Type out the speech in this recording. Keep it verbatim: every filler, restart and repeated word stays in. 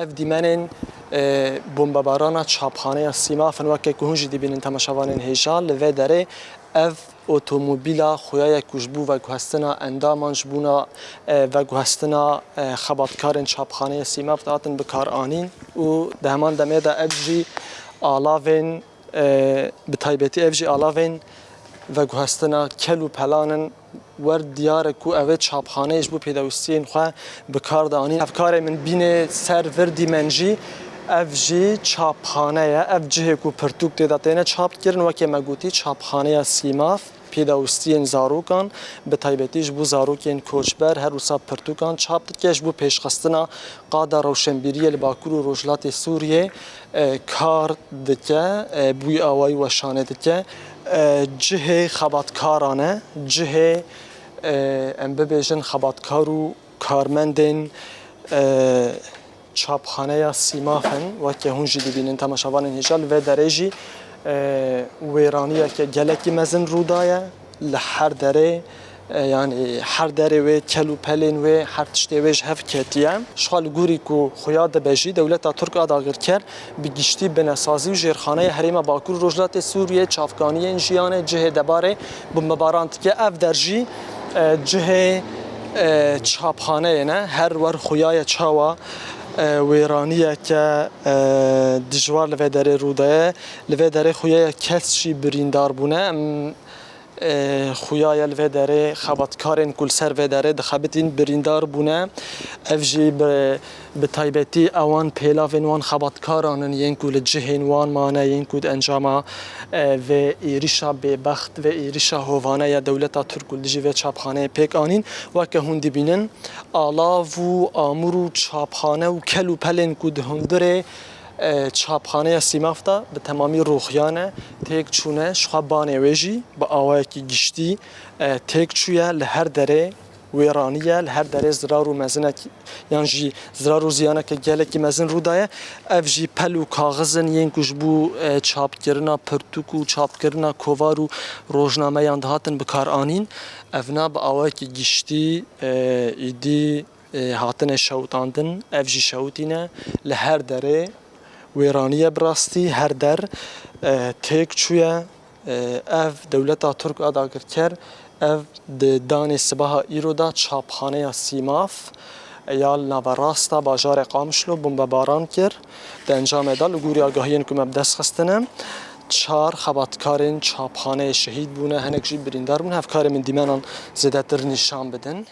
Ev dîmenên, e, bombebarana çapxaneya Sîmaf in, weke ku hûn jî dibînin temaşevanên hêja, li vê derê ev otomobîla xuya ye ku ji bo veguhestina endaman, ji bona, e, veguhestina, e, xebatkarên çapxaneyê Sîmaf dihatin bikaranîn û di heman demê de ev jî alavên, e, bi taybetî ev jî alavên veguhestina kel û pelan in. Wer diyar e ku ev ê çapxaneyê ji bo pêdawîstiyên xwe bi kar de anîn. Hevkarê min bînê ser vir dîmen jî, ev jî çapxane ye. Ev cihê ku pirtûk tê de têne çap kirin, weke me gotî çapxaneya Sîmaf, pêdawîstiyên zarokan, bi taybetî ji bo zarokên koçber, her wisa pirtûkan çap dike, ji bo pêşxistina qada rewşenbîriyê li Bakur û Rojhilatê Sûriyê, e, kar dike, e, bi wî awayî weşanê dike. E, cihê xebatkaran e, cihê, e, em bibêjin xebatkar û karmendên, e, çapxaneya Sîmaf in, weke hûn jî dibînin temaşevanên hêja, li vê derê jî, e, wêraniyeke gelekî mezin rû daye. Li her derê, e, yanî her derê wê, kel û pelên wê, her tiştê wê ji hev ketiye. Jixwe li gorî ku xuya dibe jî, dewleta Tirk a dagirker bi giştî binesazî û jêrxaneya Herêma Bakur û Rojhilatê Sûriyê çavkaniyên jiyanê cihê debarê bombebaran dike. Ev der jî, e, cihê, e, çapxaneyê ne. Her wer xuya ye çawa, e, wêraniyeke, e, dijwar li vê derê rû daye. Li vê derê xuya ye kes jî birîndar bûne. Em, e, xuya ye li vê derê xebatkarên ku li ser vê derê dixebitîn birîndar bûne. Ev jî bi, bi taybetî ewan pêlavên wan xebatkaran in, yên ku li cihên wan mane, yên ku di encama, e, vê êrîşa bêbext, vê êrîşa hovane ya dewleta Tirk ku li dijî vê çapxaneyê pêk anîn. Weke hûn dibînin, alav û amûr û çapxane û kel û pelên ku di hundirê, e, çapxaneya Sîmaf de bi temamî rûxiyane, têk çûne, jixwe banê wê jî bi awayekî giştî, e, têk çûye. Li her derê wêranî ye, li her derê zirar û mezinek yan jî zirar û ziyaneke gelekî mezin rû daye. Ev jî pel û kaxizin yên ku ji bo, e, çapkirina pirtûk û çapkirina kovar û rojnameyan dihatin bikaranîn. Evna bi awayekî giştî, e, îdî, e, hatine şewitandin. Ev jî şewitîne. Li her derê wêranî ye bi rastî. Her der, e, têk çûye. E, ev dewleta Tirk a dagirker, ev di danê sibaha îro de çapxaneya Sîmaf ya li naverasta bajarê Qamişlo bombebaran kir. Di encamê de, li gorî agahiyên ku me bi dest xistine, çar xebatkarên çapxaneyê şehîd bûne, hinek jî birîndar bûn. Hevkarê min dîmenan zêdetir nîşan bidin.